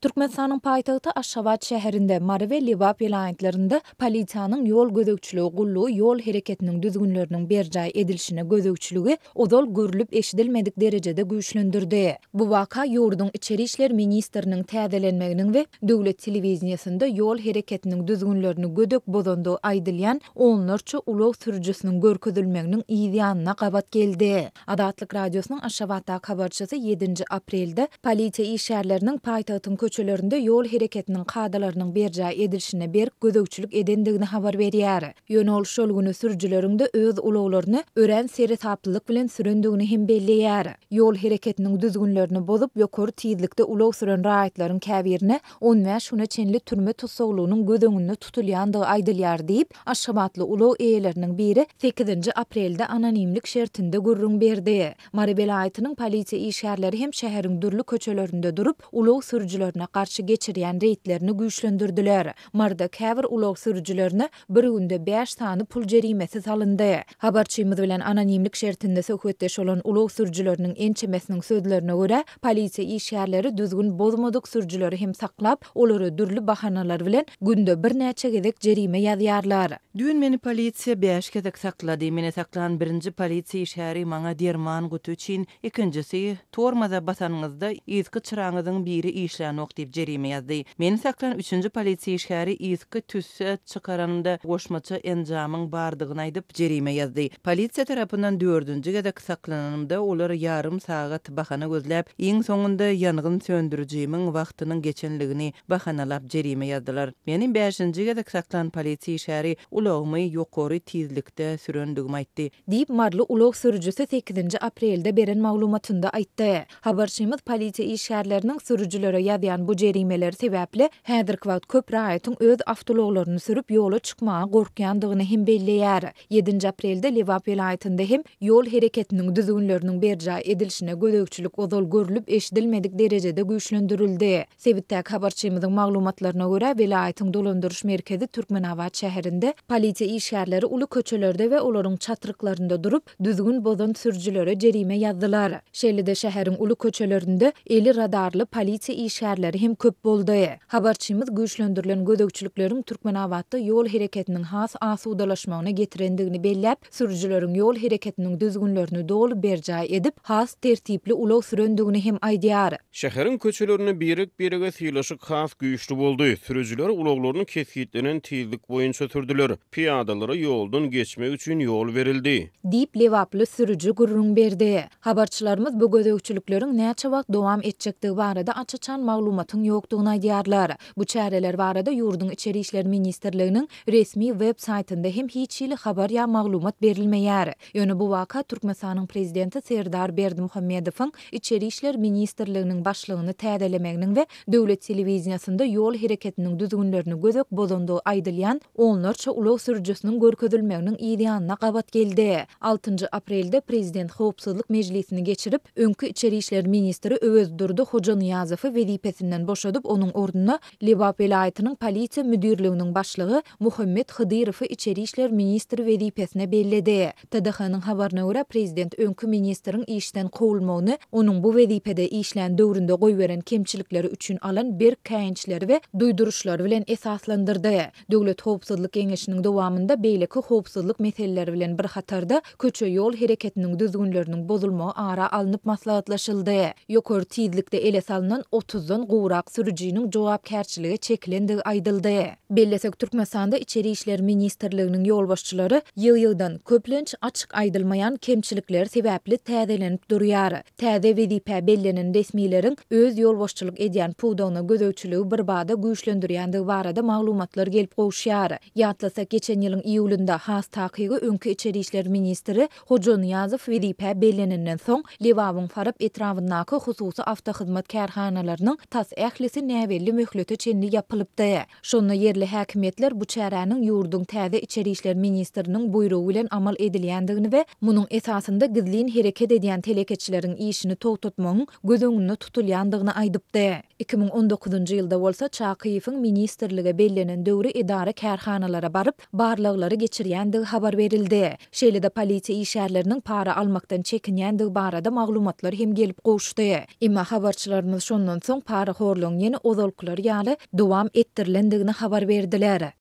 Türkmenistanyň paýtagty Aşgabat şäherinde, Mary we Lebap welaýatlarynda polisiýanyň ýol gözegçiligi gullugy ýol hereketiniň düzgünleriniň berjaý edilişine gözegçiligi ozal görlüp-eşidilmedik derejede güýçlendirdi. Bu waka ýurduň içeri işler ministriniň täzelenmeginiň we döwlet telewideniýesinde ýol hereketiniň düzgünlerini gödek bozandygy aýdylýan onlarça ulag sürüjisiniň görkezilmeginiň yz ýanyna gabat geldi. Azatlyk Radiosynyň Aşgabatdaky habarçysy ýedinji aprelde polisiýa işgärleriniň paýtagtyň köçelerinde ýol hereketiniň kadalarynyň berjaý edilişine berk gözegçilik edendigini habar berýär. Ýöne ol şol güni sürüjileriň-de öz ulaglaryny örän seresaplylyk bilen sürendigini hem belleýär. Ýol hereketiniň düzgünlerini bozup, ýokary tizlikde ulag süren raýatlaryň käbirine 15 güne çenli türme tussaglygynyň göz öňünde tutulýandygy aýdylýar diýip, aşgabatly ulag eýeleriniň biri sekizinji aprelde anonimlik şertinde gürrüň berdi. Mary welaýatynyň polisiýa işgärleri hem şäheriň dürli köçelerinde durup, ulag sürüjilerine garşy geçirýän reýdlerini güýçlendirdiler. Maryda käbir ulag sürüjilerine bir günde bäş sany pul jerimesi salyndy. Habarçymyz bilen anonimlik şertinde söhbetdeş bolan ulag sürüjileriniň ençemesiniň sözlerine görä, polisiýa işgärleri düzgün bozmadyk sürüjileri hem saklap, olara dürli bahanalar bilen günde birnäçe gezek jerime ýazýarlar. Düýn meni polisiýa bäş gezek saklady. Meni saklan birinji polisiýa işgäri maňa derman guty üçin, ikinjisi, tormoza basanyňyzda yzky çyraňyzyň biri işlänok diýip jerime ýazdy. Meni saklan üçünji polisiýa işgäri yzky tüsse çykaranymda goşmaça enjamyň bardygyny aýdyp, jerime ýazdy. Polisiýa tarapyndan dördünji gezek saklananymda olar ýarym sagat bahana gözläp, iň soňunda ýangyn söndürijimiň wagtynyň geçenligini bahanalap jerime ýazdylar. Meni bäşinji gezek saklan polisiýa işgäri ulagymy ýokary tizlikde sürendigimi aýtdy. Diýip, maryly ulag sürüjisi sekizinji aprelde beren maglumatynda aýtdy. Habarçymyz polisiýa işgärleriniň sürüjilere ýazýan bu jerimeleri sebäpli häzirki wagt köp raýatyň öz awtoulaglaryny sürüp ýola çykmaga gorkýandygyny hem belleýär. Ýedinji aprelde Lebap welaýatynda hem ýol hereketiniň düzgünleriniň berjaý edilişine gözegçilik ozal görlüp-eşidilmedik derejede güýçlendirildi. Sebitdäki habarçymyzyň maglumatlaryna görä, welaýatyň dolandyryş merkezi Türkmenabat şäherinde polisiýa işgärleri uly köçelerde we olaryň çatryklarynda durup, düzgün bozan sürüjilere jerime ýazdylar. Şeýle-de şäheriň uly köçelerinde eli radarly polisiýa işgärleri hem köp boldy. Habarçymyz güýçlendirilen gözegçilikleriň Türkmenabatda ýol hereketiniň has asudalaşmagyna getirendigini belläp, sürüjileriň ýol hereketiniň düzgünlerini doly berjaý edip, has tertipli ulag sürendigini hem aýdýar. Şäheriň köçelerinde birek-birege sylaşyk has güýçli boldy. Sürüjiler ulaglaryny kesgitlenen tizlik boýunça sürdüler. Pyýadalara ýoldan geçmek üçin ýol berildi. Diýip, lebaply sürüji gürrüň berdi. Habarçylarymyz bu gözegçilikleriň näçe wagt dowam etjekdigi barada aç-açan maglumatyň ýokdugyny aýdýarlar. Bu çäreler barada ýurduň Içeri işler ministrliginiň resmi web saýtynda hem hiç hili habar ýa maglumat berilmeýär. Ýöne bu waka Türkmenistanyň prezidenti Serdar Berdimuhamedowyň Içeri işler ministrliginiň başlygyny täzelemeginiň we döwlet telewideniýesinde ýol hereketiniň düzgünlerini gödek bozandygy aýdylýan onlarça ulag sürüjisiniň görkezilmeginiň yz ýanyna gabat geldi. Altynjy aprelde prezident howpsuzlyk mejlisini geçirip, öňki içeri işler ministri Öwezdurdy Hojanyýazowy wezipesinden boşadyp, onuň ornuna Lebap welaýatynyň polisiýa müdirliginiň başlygy Muhammet Hydyrowy içeri işler ministri wezipesine belledi. TDH-nyň habaryna görä, prezident öňki ministriň işden kowulmagyny onuň bu wezipede işlän döwründe goýberen kemçilikleri üçin alan berk käýinçleri we duýduryşlary bilen esaslandyrdy. Döwlet howpsuzlyk geňeşiniň dowamynda beýleki howpsuzlyk meseleleri bilen bir hatarda, köçe-ýol hereketiniň düzgünleriniň bozulmagy ara alnyp maslahatlaşyldy. Ýokary tizlikde ele salnan otuzdan gowrak sürüjiniň jogapkärçilige çekilendigi aýdyldy. Bellesek, Türkmenistanda Içeri işler ministrliginiň ýolbaşçylary ýygy-ýygydan, köplenç, açyk aýdylmaýan kemçilikleri sebäpli täzelenip durýar. Täze wezipä bellenen resmileriň öz ýolbaşçylyk edýän pudagyna gözegçiligi birbada güýçlendirýändigi barada maglumatlar gelip gowuşýar. Ýatlasak, geçen ýylyň iýulynda, has takygy öňki içeri işler ministri Hojanyýazow wezipä bellenenden soň, Lebabyň Farap etrabyndaky hususy awtohyzmat kärhanalarynyň tas ählisi näbelli möhlete çenli ýapylypdy. Şonda ýerli häkimiýetler bu çäräniň ýurduň täze içeri işler ministriniň buýrugy bilen amal edilýändigini we munuň esasynda gizlin hereket edýän telekeçileriň işini togtatmagyň göz öňünde tutulýandygyny aýdypdy. 2019-njy ýylda bolsa Çakyýewiň ministrlige bellenen döwri edara-kärhanalara baryp, barlaglary geçirýändigi habar berildi. Şeýle-de polisiýa işgärleriniň para almakdan çekinýändigi barada maglumatlar hem gelip gowuşdy. Emma habarçylarymyz şondan soň para. parahorlugyň ýene ozalkylary ýaly dowam etdirilendigini habar berdiler.